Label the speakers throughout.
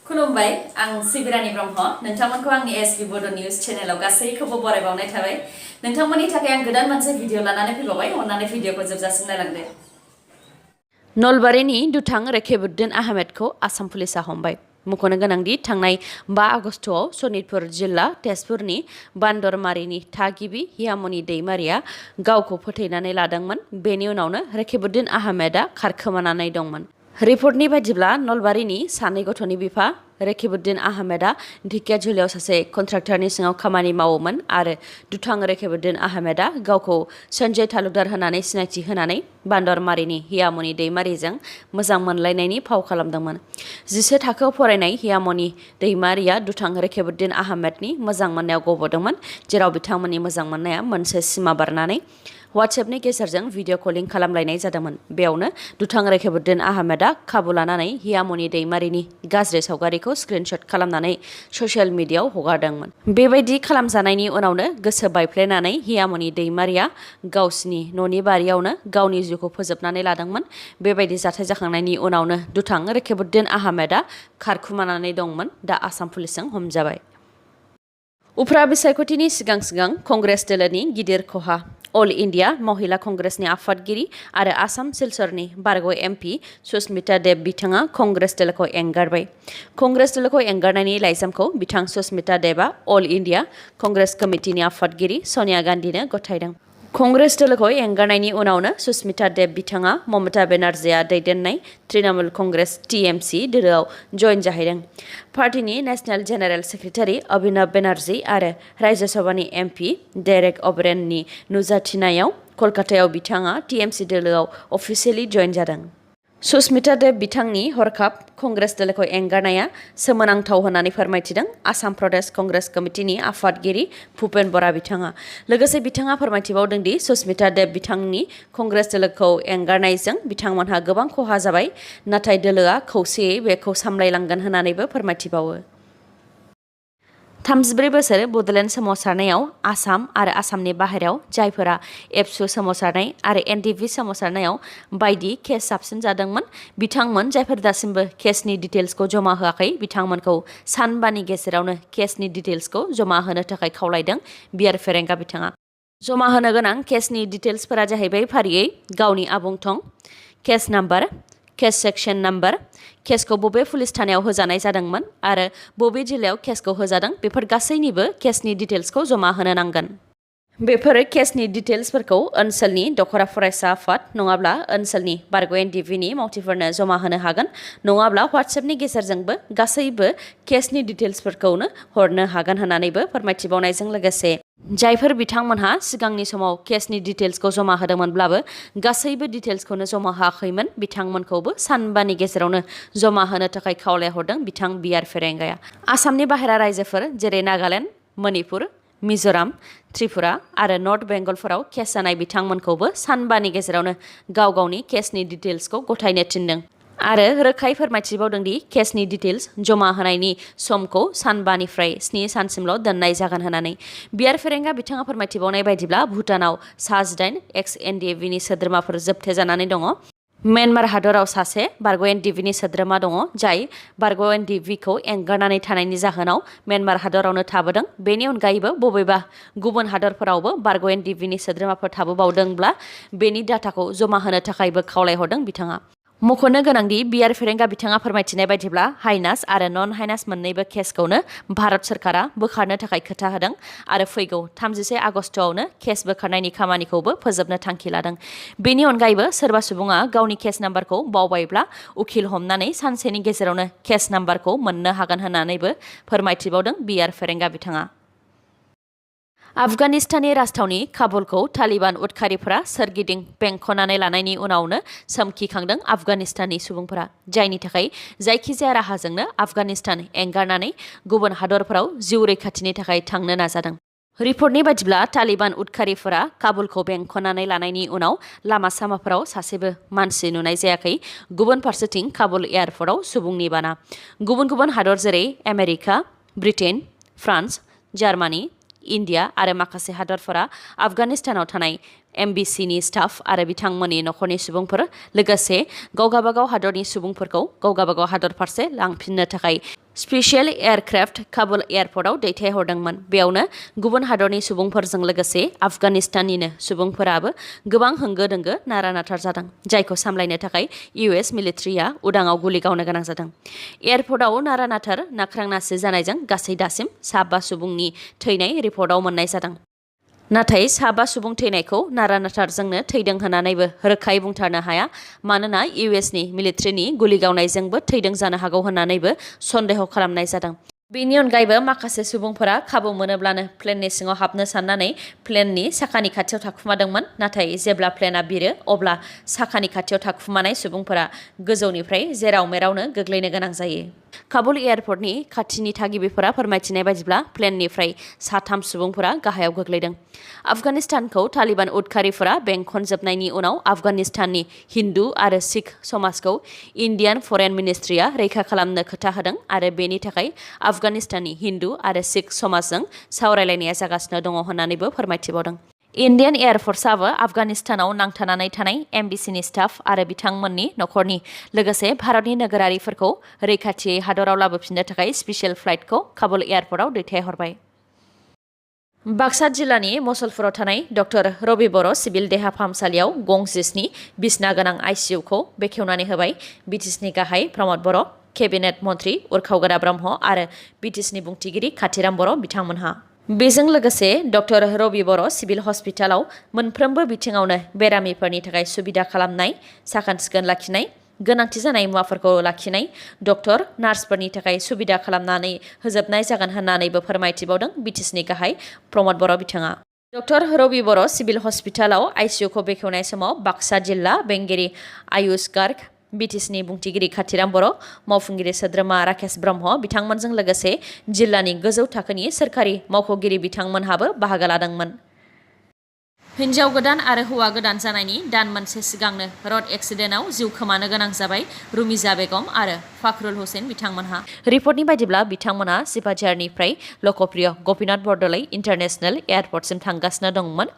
Speaker 1: खुलुमबाय आं सिबिरानि ब्रह्म नोंथांमोनखौ आंनि sbbodonews चेनेलाव गासैखौबो बरायबावनाय थाबाय नोंथांमोननि थाखाय आं गोदान मोनसे भिडिअ लानानै फैबावबाय अन्नानै भिडिअखौ जोबजासिम नायलांदो नलबारिनि दुथां रेखेबुद्दीन आहमेदखौ आसाम पुलिसा हमबाय मुख'नो गोनांदि थांनाय 5 आगस्टआव सनितपुर जिल्ला तेजपुरनि बान्दरमारिनि थागिबि हियामनि दैमारिया गावखौ फोथैनानै लादोंमोन बेनि उनावनो रेखेबुद्दीन आहमेदा खारखोमानानै दंमोन रिपर्टनि बायदिब्ला नलबारिनि सानै गथ'नि बिफा रेखेबुद्दीन आहमेदा ढेकियाजुलियाव सासे कन्ट्राक्टरनि सिङाव खामानि मावोमोन आरो दुथां रेखेबुद्दीन आहमेदा गावखौ सन्जय तालुकदार होनानै सिनायथि होनानै बान्दरमारिनि हियामनि दैमारिजों मोजां मोनलायनायनि फाव खालामदोंमोन 11 थाखोआव फरायनाय हियामनि दैमारिया दुथां रेखेबुद्दीन आहमेदनि मोजां मोननायाव गबोदोंमोन जेराव बिथांमोननि मोजां मोननाया मोनसे सिमा बारनानै WhatsAppनि गेजेरजों भिडिअ कलिं खालामलायनाय जादोंमोन बेयावनो दुथां रेखेबुद्दीन आहमेदा खाबु लानानै हियामनि दैमारिनि गाज्रि सावगारिखौ स्क्रिनशट खालामनानै ससियेल मिडियायाव हगारदोंमोन बेबायदि खालामजानायनि उनावनो गोसो बायफ्लेनानै हियामनि दैमारिया गावसिनि न'नि बारियावनो गावनि जिउखौ फोजोबनानै लादोंमोन बेबायदि जाथाय जाखांनायनि उनावनो दुथां रेखेबुद्दीन आहमेदा खारखुमानानै दंमोन दा आसाम पुलिसजों हमजाबाय उफ्रा बिसायख'थिनि सिगां कंग्रेस दोलोनि गिदिर खहा अल इन्डिया महिला कंग्रेसनि आफादगिरि आरो आसाम सिलचरनि बारग' MP सुस्मिता देब बिथाङा कंग्रेस दोलोखौ एंगारबाय कंग्रेस दोलोखौ एंगारनायनि लाइजामखौ बिथां सुस्मिता देबा अल इन्डिया कंग्रेस कमिटिनि आफादगिरि सनिया गान्धीनो गथायदों कंग्रेस दोलोखौ एंगारनायनि उनावनो सुस्मिता देब बिथाङा ममता बेनार्जीआ दैदेननाय तृणमूल कंग्रेस TMC दोलोआव जयेन जाहैदों पार्टीनि नेशनेल जेनेरेल सेक्रेटारि अभिनव बेनार्जी आरो राज्यसभानि MP डेरेक अब्रेननि नुजाथिनायाव कलकातायाव बिथाङा TMC दोलोआव अफिसियेलि जयेन जादों सुस्मिता देब बिथांनि हरखाब कंग्रेस दोलोखौ एंगारनाया सोमोनांथाव होननानै फोरमायथिदों आसाम प्रदेश कंग्रेस कमिटिनि आफादगिरि भुपेन बरा बिथाङा लोगोसे बिथाङा फोरमायथिबावदों दि सुस्मिता देब बिथांनि कंग्रेस दोलोखौ एंगारनायजों बिथांमोनहा गोबां खहा जाबाय नाथाय दोलोआ खौसेयै बेखौ सामलायलांगोन होननानैबो फोरमायथिबावो 34 बोसोर बड'लेण्ड सोमावसारनायाव आसाम आरो आसामनि बाहेरायाव जायफोरा एबसु सोमावसारनाय आरो NDFB सोमावसारनायाव बायदि केस साबसिन जादोंमोन बिथांमोन जायफोर दासिमबो केसनि डिटेल्सखौ जमा होआखै बिथांमोनखौ सानबानि गेजेरावनो केसनि डिटेल्सखौ जमा होनो थाखाय खावलायदों बिआर फेरेंगा बिथाङा जमा होनो गोनां केसनि डिटेल्सफोरा जाहैबाय फारियै गावनि आबुं थं case number case section number केसखौ बबे पुलिस थानायाव होजानाय जादोंमोन आरो बबे जिल्लायाव केसखौ होजादों बेफोर गासैनिबो केसनि डिटेल्सखौ जमा होनो नांगोन बेफोर केसनि डिटेल्सफोरखौ ओनसोलनि दखरा फरायसा आफाद नङाब्ला ओनसोलनि बारग' NDFBनि मावथिफोरनो जमा होनो हागोन नङाब्ला WhatsAppनि गेजेरजोंबो गासैबो केसनि डिटेल्सफोरखौनो हरनो हागोन होननानैबो फोरमायथिबावनायजों लोगोसे जायफोर बिथांमोनहा सिगांनि समाव केसनि डिटेल्सखौ जमा होदोंमोनब्लाबो गासैबो डिटेल्सखौनो जमा होआखैमोन बिथांमोनखौबो सानबानि गेजेरावनो जमा होनो थाखाय खावलायहरदों बिथां बिआर फेरेंगाया आसामनि बाहेरा रायजोफोर जेरै नागालेण्ड मणिपुर मिज'राम त्रिपुरा आरो नर्थ बेंगलफोराव केस जानाय बिथांमोनखौबो सानबानि गेजेरावनो गाव गावनि केसनि डिटेल्सखौ गथायनो थिनदों आरो रोखायै फोरमायथिबावदों दि केसनि डिटेल्स जमा होनायनि समखौ सानबानिफ्राय 7 सानसिमल' दोननाय जागोन होननानै बिआर फेरेंगा बिथाङा फोरमायथिबावनाय बायदिब्ला भुटानाव 18 EX-NDFBनि सोद्रोमाफोर जोबथेजानानै दङ म्यानमार हादराव सासे बारग' NDFBनि सोद्रोमा दङ जाय बारग' NDFBखौ एंगारनानै थानायनि जाहोनाव म्यानमार हादरावनो थाबोदों बेनि अनगायैबो बबेबा गुबुन हादरफोरावबो बारग' NDFBनि सोद्रोमाफोर थाबोबावदोंब्ला बेनि डाटाखौ जमा होनो थाखायबो खावलायहरदों बिथाङा मख'नो गोनांदि बिआर फेरेंगा बिथाङा फोरमायथिनाय बायदिब्ला हाइनास आरो नन हाइनास मोन्नैबो केसखौनो भारत सरकारा बोखारनो थाखाय खोथा होदों आरो फैगौ 31 आगस्टआवनो केस बोखारनायनि खामानिखौबो फोजोबनो थांखि लादों बेनि अनगायैबो सोरबा सुबुङा गावनि केस नाम्बारखौ बावबायब्ला उखिल हमनानै सानसेनि गेजेरावनो केस नाम्बारखौ मोननो हागोन होननानैबो फोरमायथिबावदों बिआर फेरेंगा बिथाङा आफगानिस्ताननि राजथावनि काबुलखौ तालिबान उदखारिफोरा सोरगिदिं बेंखनानै लानायनि उनावनो सोमखिखांदों आफगानिस्ताननि सुबुंफोरा जायनि थाखाय जायखिजाया राहाजोंनो आफगानिस्तान एंगारनानै गुबुन हादरफोराव जिउ रैखाथिनि थाखाय थांनो नाजादों रिपर्टनि बायदिब्ला तालिबान उदखारिफोरा काबुलखौ बेंखनानै लानायनि उनाव लामा सामाफोराव सासेबो मानसि नुनाय जायाखै गुबुन फारसेथिं काबुल एयारपर्टआव सुबुंनि बाना गुबुन हादर जेरै America Britain France Germany India आरो माखासे हादरफोरा आफगानिस्तानाव थानाय एमबिसिनि स्टाफ आरो बिथांमोननि नखरनि सुबुंफोर लोगोसे गावगाबागाव हादरनि सुबुंफोरखौ गावगाबागाव हादर फारसे लांफिननो थाखाय स्पेशल एयारक्राफ्ट काबुल एयारपर्टआव दैथायहरदोंमोन। बेयावनो गुबुन हादरनि सुबुंफोरजों लोगोसे आफगानिस्ताननिनो सुबुंफोराबो गोबां होंगो दोंगो नारा-नाथार जादों, जायखौ सामलायनो थाखाय US मिलिटारिया उदाङाव गुलि गावनो गोनां जादों। एयारपर्टआव नारा-नाथार नाख्रांनासो जानायजों गासै दासिम 5 सुबुंनि थैनाय रिपर्टआव मोननाय जादों। नाथाय 5 सुबुं थैनायखौ नारा-नाथारजोंनो थैदों होननानैबो रोखायै बुंथारनो हाया, मानोना USनि मिलिटारिनि गुलि गावनायजोंबो थैदों जानो हागौ होननानैबो सन्देह खालामनाय जादों। बेनि अनगायैबो माखासे सुबुंफोरा खाबु मोनोब्लानो प्लेननि सिङाव हाबनो साननानै प्लेननि साखानि खाथियाव थाखुमादोंमोन, नाथाय जेब्ला प्लेनआ बिरो अब्ला साखानि खाथियाव थाखुमानाय सुबुंफोरा गोजौनिफ्राय जेराव मेरावनो गोग्लैनो गोनां जायो। काबुल एयारपर्टनि खाथिनि थागिबिफोरा फोरमायथिनाय बायदिब्ला प्लेननिफ्राय 3 सुबुंफोरा गाहायाव गोग्लैदों। आफगानिस्तानखौ तालिबान उदखारिफोरा बेंखनजोबनायनि उनाव आफगानिस्ताननि हिन्दु आरो सिख समाजखौ इन्डियान फरेन मिनिस्ट्रिया रैखा खालामनो खोथा होदों आरो बेनि थाखाय आफगानिस्ताननि हिन्दु आरो सिख समाजजों सावरायलायनाया जागासिनो दङ होननानैबो फोरमायथिबावदों। इन्डियान एयारफोर्सआबो आफगानिस्तानाव नांथानानै थानाय एम्बेसिनि स्टाफ आरो बिथांमोननि नखरनि लोगोसे भारतनि नोगोरारिफोरखौ रैखाथियै हादराव लाबोफिननो थाखाय स्पेशल फ्लाइटखौ काबुल एयारपर्टआव दैथायहरबाय। बाक्सा जिल्लानि मसलपुराव थानाय डक्टर रबि बर' सिभिल देहा फाहामसालियाव गं7 बिसना गोनां ICUखौ बेखेवनानै होबाय BTSनि गाहाय प्रमद बर', केबिनेट मन्त्रि उरखाव ब्रह्म आरो BTSनि बुंथिगिरि खाथिराम बर' बिथांमोनहा। बेजों लोगोसे डक्टर रबि बर' सिभिल हस्पिटालाव मोनफ्रोमबो बिथिङावनो बेरामिफोरनि थाखाय सुबिदा खालामनाय, साखोन-सिखोन लाखिनाय, गोनांथि जानाय मुवाफोरखौ लाखिनाय, डक्टर नार्सफोरनि थाखाय सुबिदा खालामनानै होजोबनाय जागोन होननानैबो फोरमायथिबावदों BTSनि गाहाय प्रमद बर' बिथाङा। डक्टर रबि बर' सिभिल हस्पिटालाव ICUखौ बेखेवनाय समाव बाक्सा जिल्ला बेंगिरि आयुष गार्ग, BTSनि बुंथिगिरि खाथिराम बर', मावफुंगिरि सोद्रोमा राकेश ब्रह्म बिथांमोनजों लोगोसे जिल्लानि गोजौ थाखोनि सोरखारि मावख'गिरि बिथांमोनहाबो बाहागो लादोंमोन। हिन्जाव गोदान आरो हौवा गोदान जानायनि दान मोनसे सिगांनो रड एक्सिडेन्टआव जिउ खोमानो गोनां जाबाय रुमिजा बेगम आरो फाखरुल हुसैन बिथांमोनहा। रिपर्टनि बायदिब्ला बिथांमोना सिपाझारनिफ्राय लकप्रिय गपिनाथ बरदलै इन्टारनेशनेल एयारपर्टसिम थांगासिनो दंमोन।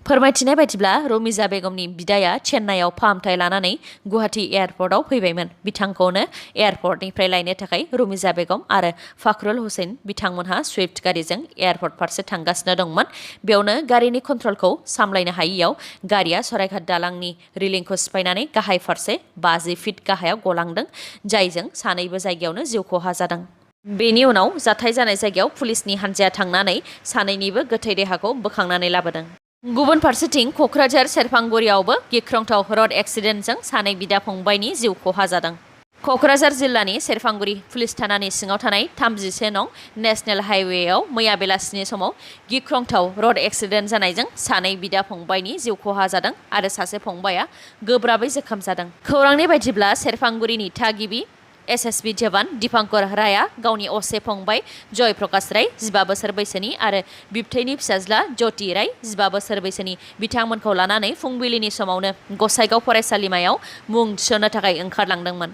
Speaker 1: फोरमायथिनाय बायदिब्ला रुमिजा बेगमनि बिदाया चेन्नाइआव फाहामथाय लानानै गुवाहाटी एयारपर्टआव फैबायमोन। बिथांखौनो एयारपर्टनिफ्राय लायनो थाखाय रुमिजा बेगम आरो फाखरुल हुसैन बिथांमोनहा स्विफ्ट गारिजों एयारपर्ट फारसे थांगासिनो दंमोन। बेयावनो गारिनि कन्ट्रलखौ सामलायनो हायियाव गारिया सरायघाट दालांनि रिलिंखौ सिफायनानै गाहाय फारसे 50 फिट गाहायाव गलांदों, जायजों सानैबो जायगायावनो जिउ खहा जादों। बेनि उनाव जाथाय जानाय जायगायाव पुलिसनि हान्जाया थांनानै सानैनिबो गोथै देहाखौ बोखांनानै लाबोदों। गुबुन फारसेथिं क'क्राझार सेरफांगुरियावबो गिख्रंथाव रड एक्सिडेन्टजों सानै बिदा-फंबायनि जिउ खहा जादों। क'क्राझार जिल्लानि सेरफांगुरि पुलिस थानानि सिङाव थानाय 31 नं नेशनेल हाइवेआव मैया बेलासिनि समाव गिख्रंथाव रड एक्सिडेन्ट जानायजों सानै बिदा-फंबायनि जिउ खहा जादों आरो सासे फंबाया गोब्राबै जोखोम जादों। खौरांनि बायदिब्ला सेरफांगुरिनि थागिबि SSB जवान दीपांकर रायआ गावनि असे फंबाय जय प्रकाश राय 15 बोसोर बैसोनि आरो बिबथैनि फिसाज्ला ज्योति राय 15 बोसोर बैसोनि बिथांमोनखौ लानानै फुंबिलिनि समावनो गसाइगाव फरायसालिमायाव मुं थिसननो थाखाय ओंखारलांदोंमोन।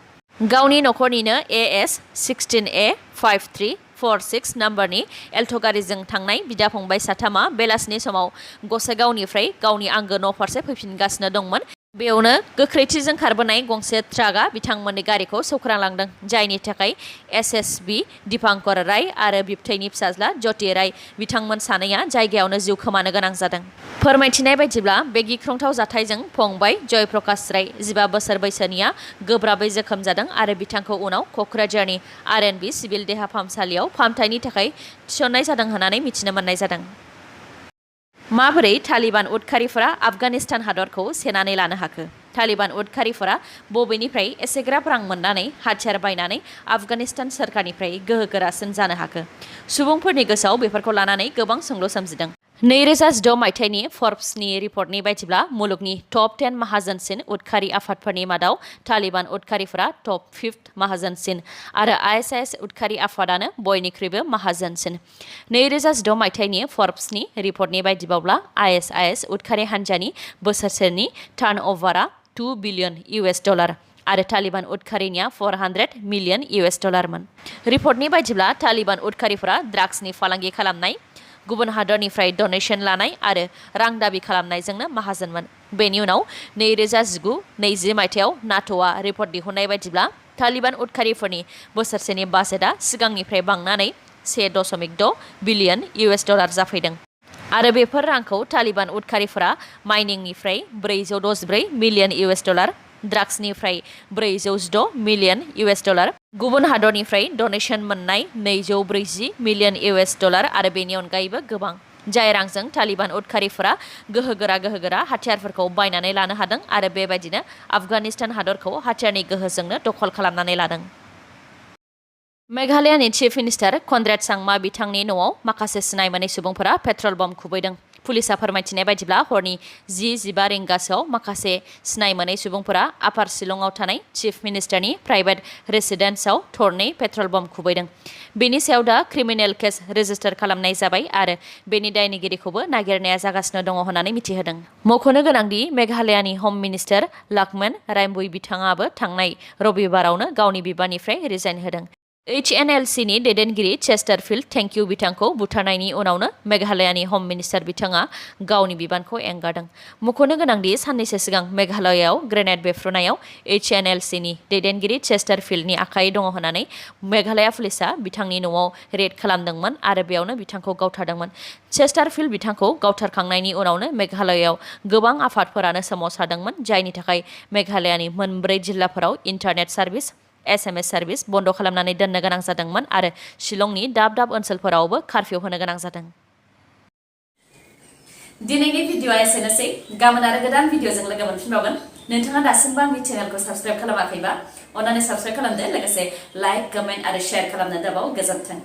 Speaker 1: गावनि नखरनिनो AS-16A5346 नम्बरनि एल्ट' गारिजों थांनाय बिदा-फंबाय साथामा बेलासिनि समाव गसाइगावनिफ्राय गावनि आंगो न' फारसे फैफिनगासिनो दंमोन। बेयावनो गोख्रैथिजों खारबोनाय गंसे ट्राकआ बिथांमोननि गारिखौ सौख्रांलांदों, जायनि थाखाय SSB दीपांकर राय आरो बिबथैनि फिसाज्ला ज्योति राय बिथांमोन सानैया जायगायावनो जिउ खोमानो गोनां जादों। फोरमायथिनाय बायदिब्ला बे गिख्रंथाव जाथायजों फंबाय जय प्रकाश राय 15 बोसोर बैसोनिया गोब्राबै जोखोम जादों आरो बिथांखौ उनाव क'क्राझारनि RNB सिभिल देहा फाहामसालियाव फाहामथायनि थाखाय थिसननाय जादों होननानै मिथिनो मोननाय जादों। माबोरै तालिबान उदखारिफोरा आफगानिस्तान हादरखौ सेनानै लानो हाखो? तालिबान उदखारिफोरा बबेनिफ्राय एसेग्राब रां मोननानै हाथियार बायनानै आफगानिस्तान सोरखारनिफ्राय गोहोगोरासिन जानो हाखो? सुबुंफोरनि गोसोआव बेफोरखौ लानानै गोबां सोंलु सोमजिदों। 2006 मायथाइनि फर्ब्सनि रिपर्टनि बायदिब्ला मुलुगनि टप 10 माहाजोनसिन उदखारि आफादफोरनि मादाव तालिबान उदखारिफोरा टप 5 माहाजोनसिन आरो ISIS उदखारि आफादानो बयनिख्रुइबो माहाजोनसिन। 2006 मायथाइनि फर्ब्सनि रिपर्टनि बायदिब्ला ISIS उदखारि हान्जानि बोसोरसेनि टार्नअभारआ $2 बिलियन आरो तालिबान उदखारिनिया $400 मिलियन मोन। रिपर्टनि बायदिब्ला तालिबान उदखारिफोरा ड्राग्सनि फालांगि खालामनाय, गुबुन हादरनिफ्राय डनेशन लानाय आरो रां दाबि खालामनायजोंनो माहाजोनमोन। बेनि उनाव 2019-20 मायथाइयाव नाट'आ रिपर्ट दिहुननाय बायदिब्ला तालिबान उदखारिफोरनि बोसोरसेनि बाजेटआ सिगांनिफ्राय बांनानै 1.6 बिलियन $, जाफैदों आरो बेफोर रांखौ तालिबान उदखारिफोरा माइनिंनिफ्राय 464 मिलियन $, ड्राग्सनिफ्राय 416 मिलियन $, गुबुन हादरनिफ्राय डनेशन मोननाय 240 मिलियन $, आरो बेनि अनगायैबो गोबां जाय रांजों तालिबान उदखारिफोरा गोहोगोरा हाथियारफोरखौ बायनानै लानो हादों आरो बेबायदिनो आफगानिस्तान हादरखौ हाथियारनि गोहोजोंनो दखल खालामनानै लादों। मेघालयानि चीफ मिनिस्टार कनरेड सांमा बिथांनि न'आव माखासे सिनाय मोनै सुबुंफोरा पेट्रल बम खुबैदों। पुलिसा फोरमायथिनाय बायदिब्ला हरनि 10:15 रिंगासोआव माखासे सिनाय मोनै सुबुंफोरा आपार शिलंआव थानाय चीफ मिनिस्टारनि प्राइभेट रेसिडेन्सआव थरनै पेट्रल बम खुबैदों। बेनि सायाव दा क्रिमिनेल केस रेजिस्टार खालामनाय जाबाय आरो बेनि दायनिगिरिखौबो नागिरनाया जागासिनो दङ होननानै मिथिहोदों। मख'नो गोनांदि मेघालयानि हम मिनिस्टार लाकमेन रायम्बुई बिथाङाबो थांनाय रबिबारावनो गावनि बिबाननिफ्राय रिजाइन होदों। HNLCनि दैदेनगिरि चेस्टारफिल्ड थेंकिउ बिथांखौ बुथारनायनि उनावनो मेघालयानि हम मिनिस्टार बिथाङा गावनि बिबानखौ एंगारदों। मख'नो गोनांदि साननैसो सिगां मेघालयाव ग्रेनेड बेफ्रुनायाव HNLCनि दैदेनगिरि चेस्टारफिल्डनि आखाइ दङ होननानै मेघालया पुलिसा बिथांनि न'आव रेड खालामदोंमोन आरो बेयावनो बिथांखौ गावथारदोंमोन। चेस्टारफिल्ड बिथांखौ गावथारखांनायनि उनावनो मेघालयाव गोबां आफादफोरानो सोमावसारदोंमोन जायनि थाखाय मेघालयानि 4 जिल्लाफोराव इन्टारनेट सार्भिस SMS सार्भिस बन्द खालामनानै दोननो गोनां जादोंमोन आरो शिलंनि दाब ओनसोलफोरावबो कारफिउ होनो गोनां जादों। दिनैनि भिडिअआ एसेनोसै। गाबोन आरो गोदान भिडिअजों लोगो मोनफिनबावगोन। नोंथाङा दासिमबो आंनि चेनेलखौ साबस्क्राइब खालामाखैबा अन्नानै साबस्क्राइब खालामदो, लोगोसे लाइक, कमेन्ट आरो शेयार खालामनो दाबाव। गोजोन्थों।